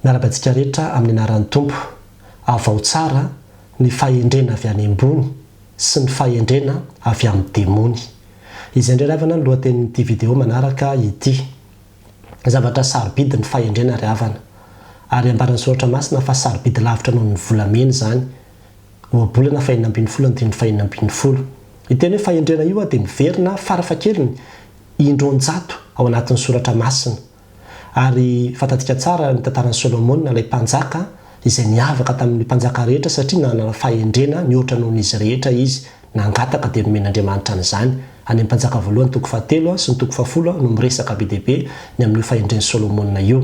Miarahaba antsika rehetra amin'ny anaran'ny Tompo. Avao tsara ny fahendrena avy any ambony sy ny fahendrena avy amin'ny demony. Izay indray ry havana ny lohatenin'ity video manaraka ity. Zavatra sarobidy ny fahendrena ry havana. Ary ambaran'ny Soratra Masina fa sarobidy lavitra noho ny volamena izany. Ohabolana fahenina ambin'ny folo andininy fahenina ambin'ny folo. Io teny hoe fahendrena io dia miverina farafahakeliny indroanjato ao anatin'ny Soratra Masina. Ary fantatsika tsara ny tantaran'i Solomona, ilay mpanjaka izay niavaka tamin'ny mpanjaka rehetra satria nanana fahendrena nihoatra noho izy rehetra izy. Nangataka dia nomen'Andriamanitra an'izany. Any amin'ny Mpanjaka voalohany toko fahatelo sy ny toko fahafolo no miresaka be dia be ny amin'io fahendren'i Solomona io.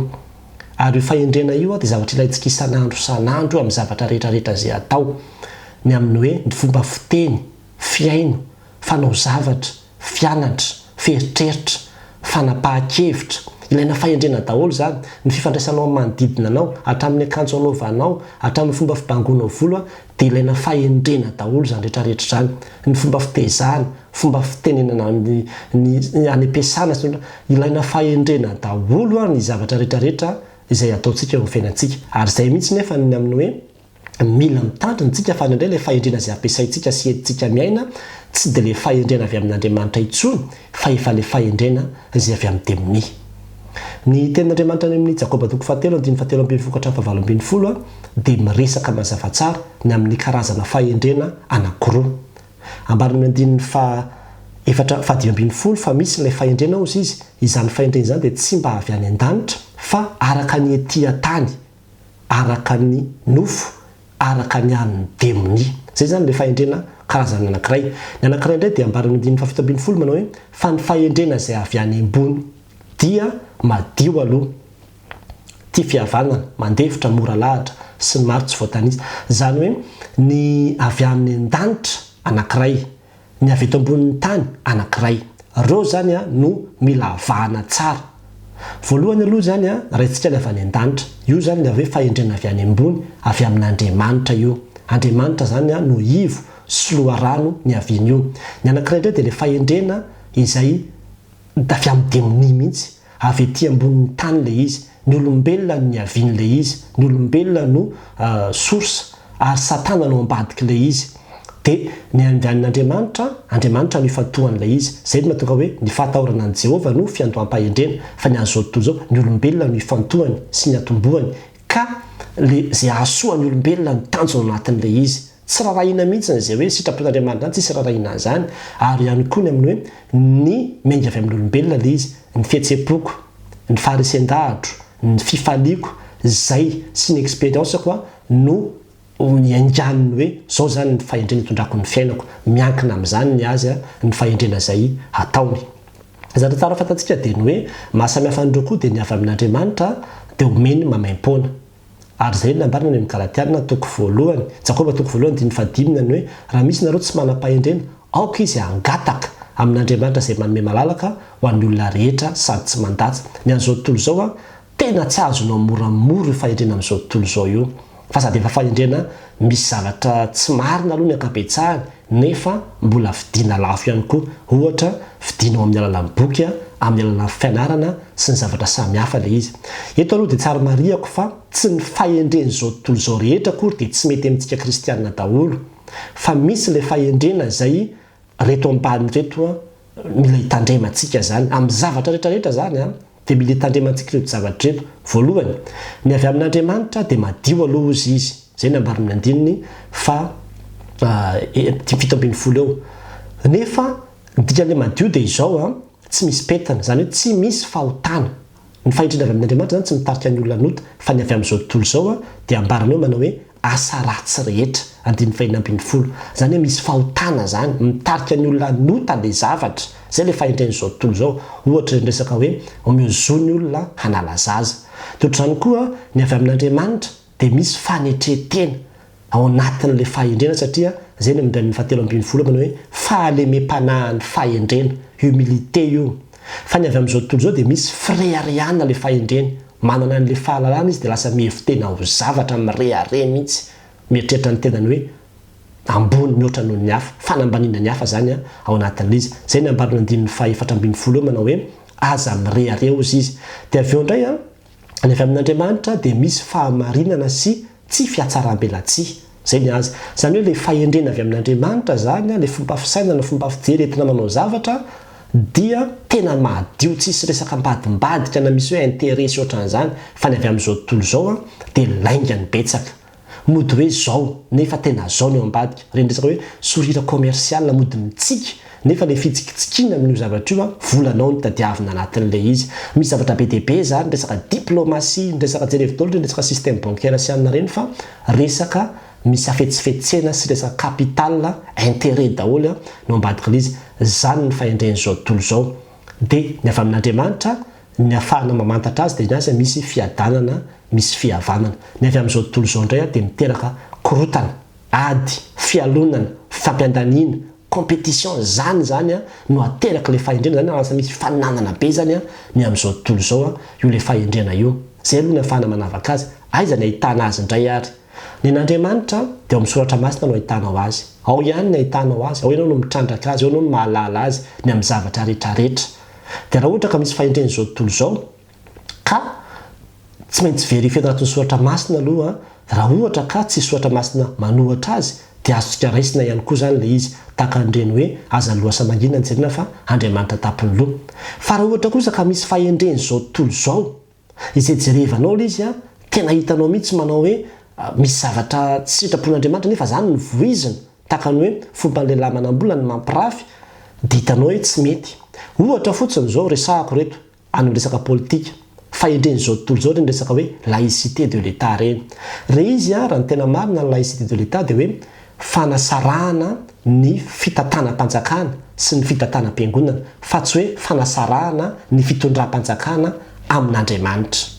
Ary io fahendrena io dia zavatra ilaintsika isan'andro isan'andro amin'ny zavatra rehetra rehetra izay atao. Ny amin'ny hoe ny fomba fiteny, fihaino, fanao zavatra, fianatra, fieritreritra, fanapahan-kevitra. Ilaina fahendrena daholo izany. Ny fifandraisanao amin'ny manodidina anao, hatramin'ny akanjo anaovanao, hatramin'ny fomba fibangoanao volo dia ilaina fahendrena daholo izany rehetra rehetra izany. Ny fomba fitezana, fomba fitenenana ny ny any am-piasana sy ny ilaina fahendrena daholo ny zavatra rehetra rehetra izay ataontsika eo amin'ny fiainantsika. Ary izay mihitsy nefa ny amin'ny hoe Mila mitandrina isika fa indraindray ilay fahendrena izay ampiasaintsika sy entintsika miaina tsy dia ilay fahendrena avy amin'Andriamanitra intsony fa efa ilay fahendrena izay avy amin'ny demonia. Ny tenin'Andriamanitra any amin'ny Jakoba toko fahatelo andininy fahatelo ambin'ny folo ka hatramin'ny fahavalo ambin'ny folo dia miresaka mazava tsara ny amin'ny karazana fahendrena anankiroa. Ambarany amin'ny andininy faha efatra faha dimy ambin'ny folo fa misy ilay fahendrena hozy izy, izany fahendrena izany dia tsy mba avy any an-danitra fa araka ny ety an-tany araka ny nofo, araka ny an'ny demonia. Izay izany ilay fahendrena karazany anankiray. Ny anankiray indray dia ambaran'ny andininy fahafito ambin'ny folo manao hoe, Fa ny fahendrena izay avy any ambony dia madio aloha, tia fihavanana, mandefitra, mora lahatra, sy ny maro tsy voatanisa. Izany hoe ny avy any an-danitra anankiray. Ny avy eto ambonin'ny tany anankiray. Reo zany a no mila avahana tsara. Voalohany aloha zany a, raintsika ny avy any an-danitra. Io zany ilay hoe fahendrena avy any ambony, avy amin'Andriamanitra io. Andriamanitra zany a no ivo sy loharano niavian'io. Ny anankiray indray dia ilay fahendrena izay avy amin'ny demonia mihitsy. Avy ety ambonin'ny tany ilay izy. Ny olombelona no niavian'ilay izy. Ny olombelona no source ary satana no ambadik'ilay izy. Dia ny avy amin'Andriamanitra, Andriamanitra no ifantohan'ilay izy. Izay no mahatonga hoe ny fahatahorana an'i Jehovah no fiandoham-pahendrena, fa ny an'izao tontolo izao, ny olombelona no ifantohany sy ny atombohany. Ka le izay hahasoa ny olombelona no tanjona ao anatin'ilay izy. Tsy rarahina mihitsy izay hoe sitrapon'Andriamanitra izany, tsisy rarahina an'izany. Ary ihany koa ny amin'ny hoe ny miainga avy amin'ny olombelona ilay izy, ny fihetseham-poko, ny faharesen-dahatro, ny fifaliako, izay sy ny expérience-ko no niaingan'ny hoe izao izany ny fahendrena itondrako ny fiainako, miankina amin'izany ny azy ny fahendrena izay ataony. Ny zavatra tsara fantatsika dia ny hoe mahasamihafa an'ireo koa dia ny avy amin'Andriamanitra dia omeny maimaimpoana. Ary izay no nambarany any amin'ny Galatiana toko voalohany, Jakoba toko voalohany andininy fahadimy ny hoe, Raha misy nareo tsy manam-pahendrena, aoka izy hangataka amin'Andriamanitra izay manome malalaka ho an'ny olona rehetra sady tsy mandatsa. Ny an'izao tontolo izao an, tena tsy azonao moramora io fahendrena amin'izao tontolo izao io. Fa sady efa fahendrena misy zavatra tsy marina aloha ny ankabetsahany nefa mbola vidiana lafo ihany koa. Ohatra, vidianao amin'ny alalan'ny boky, amin'ny alalan'ny fianarana sy ny zavatra samihafa ilay izy. Eto aloha dia tsara marihako fa tsy ny fahendren'izao tontolo izao rehetra akory dia tsy mety amintsika kristianina daholo fa misy ilay fahendrena izay Reto ambany reto an, mila hitandremantsika zany, amin'ny zavatra rehetra rehetra zany an, dia mila hitandremantsika ireto zavatra ireto. Voalohany, ny avy amin'Andriamanitra dia madio aloha hozy izy, izay no ambaran'ny andininy faha 17 eo. Nefa ny dikan'ilay madio dia izao an, tsy misy pentina, izany hoe tsy misy fahotana. Ny fahendrena avy amin'Andriamanitra izany tsy mitarika ny olona hanota, fa ny avy amin'izao tontolo izao dia ambarany eo manao hoe asa ratsy rehetra, andininy fahenina ambin'ny folo. Izany hoe misy fahotana izany, mitarika ny olona hanota ilay zavatra. Izay ilay fahendren'izao tontolo izao. Ohatra ireny resaka hoe omeo zo ny olona hanala zaza. Dia ohatr'izany koa ny avy amin'Andriamanitra dia misy fanetren-tena ao anatin'ilay fahendrena satria izay no amin'ny andininy fahatelo ambin'ny folo manao hoe fahalemem-panahin'ny fahendrena, humilité io. Fa ny avy amin'izao tontolo izao dia misy fireharehana ilay fahendrena. Manana an'ilay fahalalana izy dia lasa mihevi-tena ho zavatra mirehareha mihitsy, mieritreritra ny tenany hoe ambony mihoatra noho ny hafa. Fanambaniana ny hafa izany ao anatin'ilay izy. Izay no ambaran'ny andininy faha efatra ambin'ny folo eo manao hoe aza mirehareha hozy izy. Dia avy eo indray an. Ny avy amin'Andriamanitra dia misy fahamarinana sy tsy fihatsarambelatsihy. Izay ny azy. Izany hoe ilay fahendrena avy amin'Andriamanitra izany, ilay fomba fisainana, fomba fijery entina manao zavatra dia tena madio, tsisy resaka ambadimbadika na misy hoe intérêt sy ohatran'izany fa ny avy amin'izao tontolo izao dia lainga ny betsaka. Mody hoe zao nefa tena zao ny ao ambadika, ireny resaka hoe sourire commercial mody mitsiky nefa le fitsikitsikiana amin'io zavatra io an, volanao no tadiavina anatin'ilay izy. Misy zavatra be dia be zany, resaka diplomatie, ny resaka jerevo daholo ireny resaka système bancaire sy anona ireny fa resaka misy hafetsifetsena sy resaka capital, intérêt daholo an no ambadik'ilay izy. Zany ny fahendren'izao tontolo izao. Dia ny avy amin'Andriamanitra Ny ahafahana mamantatra azy dia ny azy misy fiadanana, misy fihavanana. Ny avy amin'izao tontolo izao indray dia miteraka korotana, ady, fialonana, fifampiandaniana, compétition, izany izany no aterak'ilay fahendrena, izany lasa misy fifaninanana be izany ny amin'izao tontolo izao, io ilay fahendrena io. Izay aloha ny ahafahana manavaka azy. Aiza ny ahitana azy indray ary? Ny an'Andriamanitra dia ao amin'ny soratra masina no ahitanao azy. Ao ihany ny ahitanao azy, ao ianao no mitrandraka azy, ao ianao no mahalala azy ny amin'ny zavatra rehetrarehetra. Dia raha ohatra ka misy fahendren'izao tontolo izao ka tsy maintsy verifier anatin'ny soratra masina aloha raha ohatra ka tsisy soratra masina manohatra azy dia azontsika raisina ihany koa izany ilay izy tahaka an'ireny hoe aza lohasa mangina ny jerena fa Andriamanitra tampon'ny loha. Fa raha ohatra kosa ka misy fahendren'izao tontolo izao Izay jerevanao ilay izy an, tena hitanao mihitsy manao hoe misy zavatra tsy sitrapon'Andriamanitra nefa zany no voizina, tahaka ny hoe fomban'ny lehilahy manam-bola ny mampirafy, dia hitanao hoe tsy mety. Ohatra fotsiny izao resahako ireto, any amin'ny resaka politika, fahendren'izao tontolo izao ireny resaka hoe laïcité de l'Etat ireny. Re izy an, raha ny tena marina ny laïcité de l'Etat dia hoe fanasarahana ny fitantanam-panjakana sy ny fitantanam-piangonana, fa tsy hoe fanasarahana ny fitondram-panjakana amin'Andriamanitra.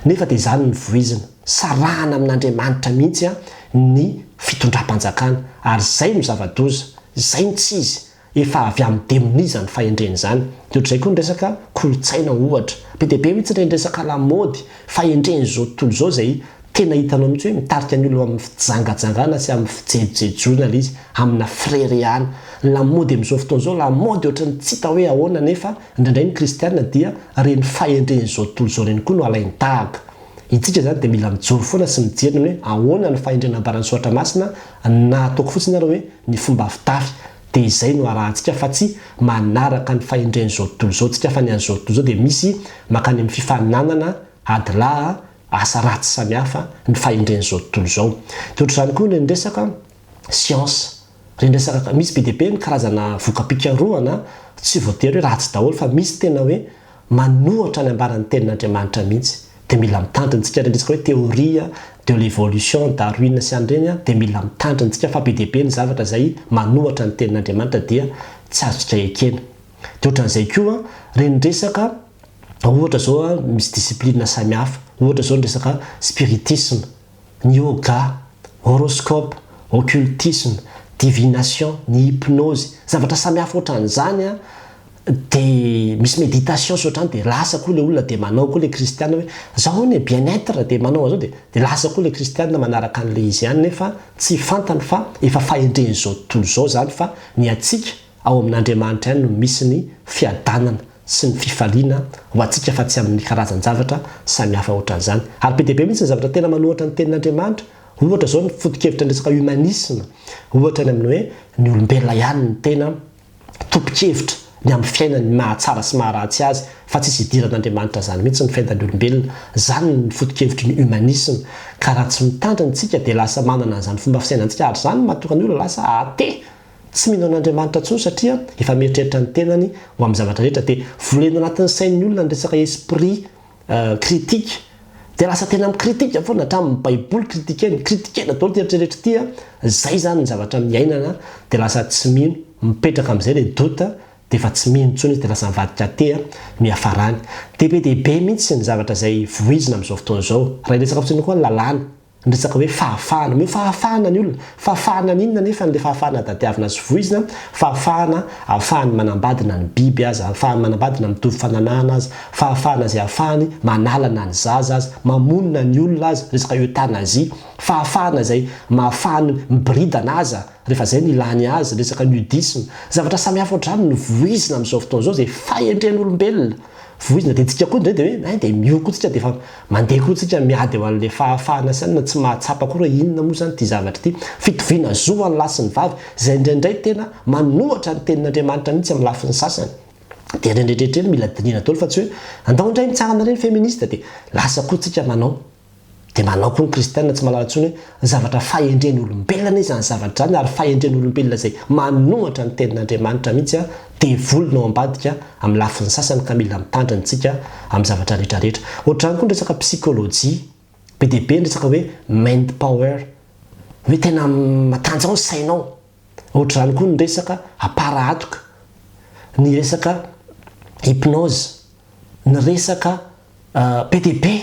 Nefa dia izany no voizina, sarahana amin'Andriamanitra mihitsy ny fitondram-panjakana, ary izay no zava-doza, izay no tsy izy, Efa avy amin'ny demonia izany fahendrena izany. Dia ohatr'izay koa ny resaka kolontsaina ohatra. Be dia be mihitsy ireny resaka lamaody, fahendren'izao tontolo izao izay tena hitanao mihitsy hoe mitarika ny olona ho amin'ny fijangajangana sy amin'ny fijejojejoana ilay izy, amina firerehana. Ny lamaody amin'izao fotoana izao, lamaody ohatran'ny tsy hita hoe ahoana nefa indraindray ny kristiana dia ireny fahendren'izao tontolo izao ireny koa no alainy tahaka. Itsika izany dia mila mijoro foana sy mijery ny hoe ahoana ny fahendrena ambaran'ny soratra masina na ataoko fotsiny ary hoe ny fomba fitafy dia izay no arahantsika fa tsy manaraka ny fahendren'izao tontolo izao tsika fa ny an'izao tontolo izao dia misy mankany amin'ny fifaninanana, ady lahy, asa ratsy samihafa ny fahendren'izao tontolo izao. Dia ohatr'izany koa ny resaka siansa, ireny resaka, misy be dia be ny karazana voka-pikarohana tsy voatery hoe ratsy daholo fa misy tena hoe manohatra ny ambaran'ny tenin'Andriamanitra mihitsy dia mila mitandrina tsika ireny resaka hoe théorie de l'évolution Darwin sy any ireny dia mila mitandrina tsika fa be dia be ny zavatra izay manohatra ny tenin'Andriamanitra dia tsy azontsika ekena dia ohatran'izay koa ireny resaka ohatra izao misy discipline samihafa ohatra izao ny resaka spiritisme ny yoga, horoscope, occultisme, divination, ny hypnose, zavatra samihafa ohatran'izany an, dia misy méditation sy ohatrany dia lasa koa ilay olona dia manao koa ilay kristiana hoe zao hono e bien être dia manao an'izao dia dia lasa koa ilay kristiana manaraka an'ilay izy ihany nefa tsy fantany fa efa fahendren'izao tontolo izao izany fa ny antsika ao amin'Andriamanitra ihany no misy ny fiadanana sy ny fifaliana ho antsika fa tsy amin'ny karazan-javatra samihafa ohatran'izany. Ary be dia be mihitsy ny zavatra tena manohatra ny tenin'Andriamanitra. Ohatra izao ny foto-kevitra ny resaka humanisme, ohatra ny amin'ny hoe ny olombelona ihany no tena tompon-kevitra ny amin'ny fiainany, ny mahatsara sy maharatsy azy, fa tsisy idiran'Andriamanitra izany mihitsy ny fiainan'ny olombelona. Izany ny foto-kevitry ny humanisme. Ka raha tsy mitandrina isika dia lasa manana an'izany fomba fisainantsika ary izany no mahatonga ny olona lasa athée. Tsy mino an'Andriamanitra intsony satria efa mieritreritra ny tenany ho amin'ny zavatra rehetra dia volena anatin'ny sain'ny olona ny resaka esprit critique dia lasa tena mi-critique foana hatramin'ny baiboly critiquena, critiquena daholo ity eritreritra ity an, zay zany ny zavatra miainana dia lasa tsy mino, mipetraka amin'izay ilay doute dia efa tsy mino intsony izy dia lasa mivadika athée no hiafarany. Dia be dia be mihitsy ny zavatra izay voizina amin'izao fotoana izao. Raha hiresaka fotsiny koa ny lalàna. Ny resaka hoe fahafahana. Omeo fahafahana ny olona. Fahafahana ny inona anefa ilay fahafahana tadiavina sy voizina? Fahafahana ahafahany manambady na ny biby aza, ahafahany manambady na mitovy fananahana aza, fahafahana izay ahafahany manala na ny zaza aza, mamono na ny olona aza, resaka euthanasie, fahafahana izay mahafahany miboridana aza rehefa izay no ilany azy, resaka nudisme. Zavatra samihafa ohatr'izany no voizina amin'izao fotoana izao izay fahendren'olombelona. voizina dia tsika koa indray dia hoe ein dia miory koa tsika dia efa mandeha koa tsika miady ho an'ilay fahafahana sy anona tsy mahatsapa akory hoe inona moa izany ity zavatra ity. Fitoviana zo ho an'ny lahy sy ny vavy izay indraindray tena manohatra ny tenin'Andriamanitra mihitsy amin'ny lafiny sasany. Dia ireny rehetra ireny mila dinihina daholo fa tsy hoe andao indray mitsangana ireny feministe dia lasa koa tsika manao. Dia manao koa ny kristiana tsy mahalala intsony hoe zavatra fahendren'olombelona anie izany zavatra izany ary fahendren'olombelona izay manohatra ny tenin'Andriamanitra mihitsy an, devoly no ao ambadika amin'ny lafiny sasany ka mila mitandrina tsika amin'ny zavatra rehetra rehetra. Ohatr'izany koa ny resaka psychologie, be dia be ny resaka hoe mind power, hoe tena matanjao ny sainao, ohatr'izany koa ny resaka aparahatoka, ny resaka hypnose, ny resaka be dia be.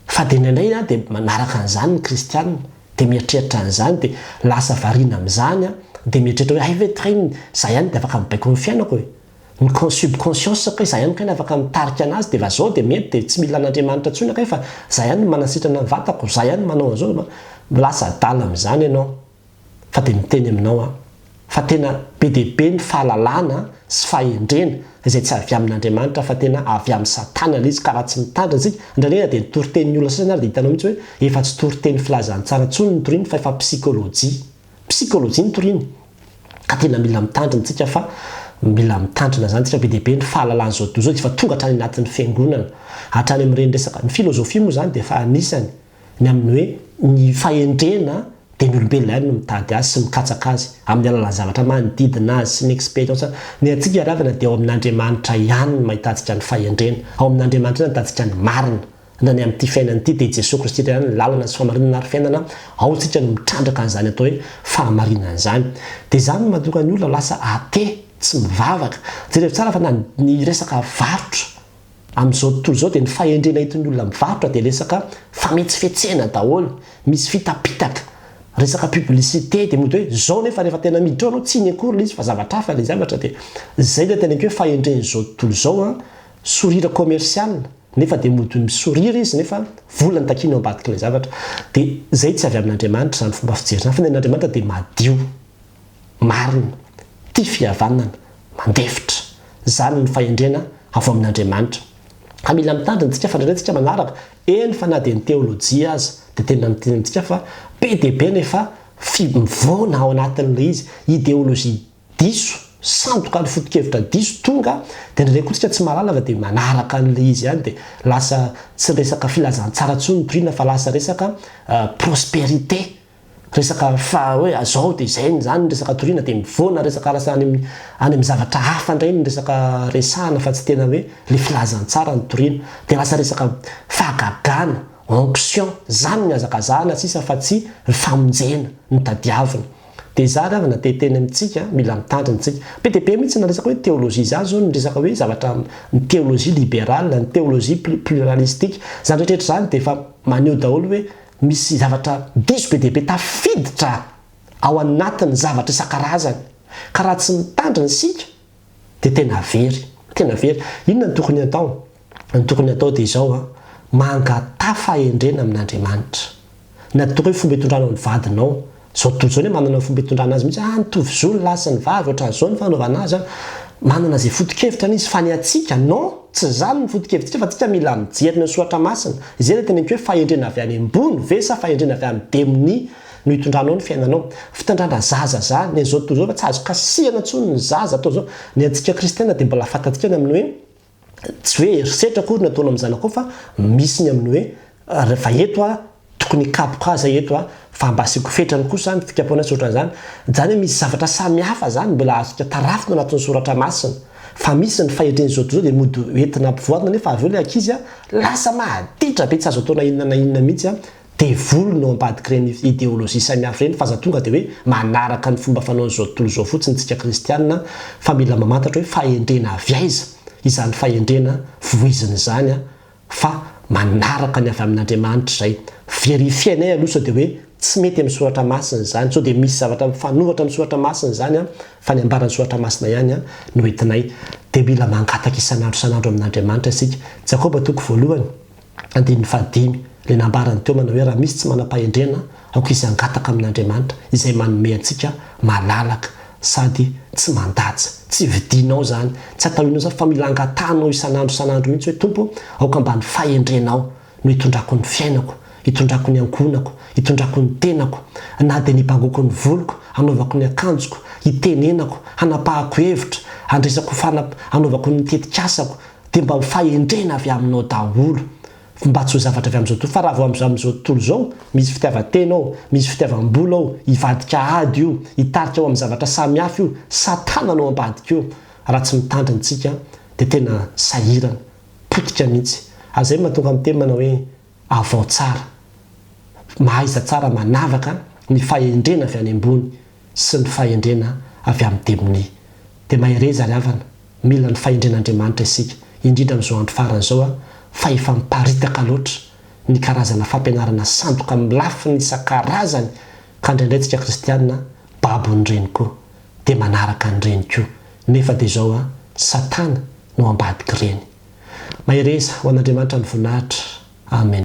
Fa dia indraindray an dia manaraka an'izany ny kristiana, dia mieritreritra an'izany, dia lasa variana amin'izany an, dia mieritreritra hoe hay ve train za ihany dia afaka mibaiko ny fiainako e! Ny con subconscience kay za ihany kay no afaka mitarika anazy dia efa zao dia mety dia tsy mila an'Andriamanitra intsony kay fa za ihany no manasitrana ny vatako, za ihany no manao an'izao, lasa adala amin'izany ianao. Fa dia miteny aminao aho, fa tena be dia be ny fahalalana sy fahendrena izay tsy avy amin'Andriamanitra fa tena avy amin'i Satana ilay izy, ka raha tsy mitandrina isika, indraindray na dia ny toritenin'ny olona sasany ary dia hitanao mihitsy hoe efa tsy toriteny filazantsara intsony no toriny fa efa psychologie, psychologie no toriny, ka tena mila mitandrina isika fa mila mitandrina izany isika, be dia be ny fahalalan'izao tontolo izao dia efa tonga hatrany anatin'ny fiangonana, hatrany amin'ireny resaka, ny filozofia moa izany dia efa anisany. Ny amin'ny hoe ny fahendrena dia ny olombelona ihany no mitady azy sy mikatsaka azy amin'ny alalan'ny zavatra manodidina azy sy ny expérience. Ny antsika ry havana dia ao amin'Andriamanitra ihany no mahitantsika ny fahendrena. Ao amin'Andriamanitra ihany no ahitantsika ny marina. Na ny amin'ity fiainana ity dia i Jesoa Kristy irery ihany no lalana sy fahamarinana ary fiainana. Ao tsika no mitrandraka an'izany atao hoe fahamarinana izany. Dia izany no mahatonga ny olona lasa athée, tsy mivavaka. Jereo tsara fa na ny resaka varotra Amin'izao tontolo izao dia ny fahendrena entin'ny olona mivarotra dia resaka fametsifetsena daholo, misy fitapitaka, resaka publicité dia mody hoe izao nefa rehefa tena miditra ao ianao tsy iny akory ilay izy fa zavatra hafa ilay zavatra dia izay ilay teneniko hoe fahendren'izao tontolo izao an, sourire commercial nefa dia mody mi-sourire izy nefa vola no takiany ao ambadik'ilay zavatra dia izay tsy avy amin'Andriamanitra izany fomba fijery izany fa ny an'Andriamanitra dia madio. Marina, tia fihavanana, mandefitra. Izany no fahendrena avy ao amin'Andriamanitra. Ka mila mitandrina isika fa indraindray isika manaraka, eny fa na dia ny teolojia aza dia tena miteny amintsika fa be dia be ny efa fi, mivoana ao anatin'ilay izy, ideolojia diso, sandoka ny foto-kevitra diso tonga dia indraindray koa isika tsy mahalala fa dia manaraka an'ilay izy ihany dia lasa tsy resaka filazantsara intsony no torina fa lasa resaka prosperité. Resaka fa hoe zao dia izay ny zany ny resaka toriana dia mivoana resaka lasa any amin'ny any amin'ny zavatra hafa indray ny resaka resahana fa tsy tena hoe le filazantsara no toriana. Dia lasa resaka fahagagana, onction, zany ny hazakazahana sisa fa tsy ny famonjena no tadiavina. Dia za ry havana te hiteny amintsika, mila mitandrina tsika. Be dia be mihitsy na resaka hoe théologie zany zao ny resaka hoe zavatra ny théologie libérale, ny théologie pluralistique, zany rehetra rehetra zany dia efa maneho daholo hoe Misy zavatra diso be dia be tafiditra ao anatin'ny zavatra isan-karazany, ka raha tsy mitandrina isika dia tena very, tena very. Inona no tokony hatao? Ny tokony hatao dia izao an, mangataha fahendrena amin'Andriamanitra. Na toa hoe fomba itondranao ny vadinao, izao tontolo izao anie manana ny fomba itondrana azy mihitsy, ah mitovy zo ny lahy sy ny vavy, ohatran'izao ny fanaovana azy an. Manana izay foto-kevitra anie izy fa ny antsika non, tsy izany ny foto-kevitsika fa tsika mila mijery ny soratra masina. Izay ilay teneniko hoe fahendrena avy any ambony ve sa fahendrena avy amin'ny demonia no hitondranao ny fiainanao. Fitondrana zaza zany, ny an'izao tontolo izao efa tsy azo kasihana intsony ny zaza atao izao. Ny antsika kristiana dia mbola fantatsika ny amin'ny hoe tsy hoe herisetra akory no ataonao amin'ny zanakao fa misy ny amin'ny hoe rehefa eto aho tokony hikapoka azy aho eto aho fa mba asiako fetrany kosa ny fikapohana sy ohatran'izany. Izany hoe misy zavatra samihafa izany mbola azontsika tarafina ao anatin'ny soratra masina fa misy ny fahendren'izao tontolo izao dia mody entina ampivoarina nefa avy eo ilay ankizy lasa maditra be tsy azo atao na inona na inona mihitsy Devoly no ambadik'ireny ideolojia samihafa ireny fa aza tonga dia hoe manaraka ny fomba fanaon'izao tontolo izao fotsiny tsika kristiana fa mila mamantatra hoe fahendrena avy aiza izany fahendrena voizina izany fa manaraka ny avy amin'Andriamanitra izay. Verifier-nay aloha sao dia hoe tsy mety amin'ny soratra masina izany, sao dia misy zavatra mifanohitra amin'ny soratra masina izany fa ny ambaran'ny soratra masina ihany no entinay. Dia mila mangataka isan'andro isan'andro amin'Andriamanitra isika. Jakoba toko voalohany. Andininy fahadimy, ilay nambarany teo manao hoe raha misy tsy manam-pahendrena, aoka izy hangataka amin'Andriamanitra, izay manome antsika malalaka. sady tsy mandatsa. Tsy vidianao izany, tsy atao inona izany fa mila angatahanao isan'andro isan'andro mihitsy hoe Tompo aoka mba ny fahendrenao no hitondrako ny fiainako, hitondrako ny ankohonako, hitondrako ny tenako, na dia ny hibangoko ny voloko, hanaovako ny akanjoko, hitenenako, hanapahako hevitra, handraisako fanap, hanaovako ny tetikasako, dia mba ho fahendrena avy aminao daholo, mba tsy ho zavatra avy amin'izao tontolo, fa raha vao amin'izao tontolo izao, misy fitiavan-tena ao, misy fitiavam-bola ao, hivadika ady io, hitarika ho amin'ny zavatra samihafa io, satana no ambadika io, raha tsy mitandrina isika dia tena sahirana. Potika mihitsy. Ary izay no mahatonga miteny manao hoe avao tsara. Mahaiza tsara manavaka ny fahendrena avy any ambony sy ny fahendrena avy amin'ny demonia. Dia mahereza ry havana, mila ny fahendren'Andriamanitra isika, indrindra amin'izao andro farany izao fa efa miparitaka loatra ny karazana fampianarana sandoka amin'ny lafiny isan-karazany ka indraindray tsika kristiana babon'ireny koa dia manaraka an'ireny koa nefa dia izao satana no ambadik'ireny. Mahereza, ho an'Andriamanitra ny voninahitra. Amen.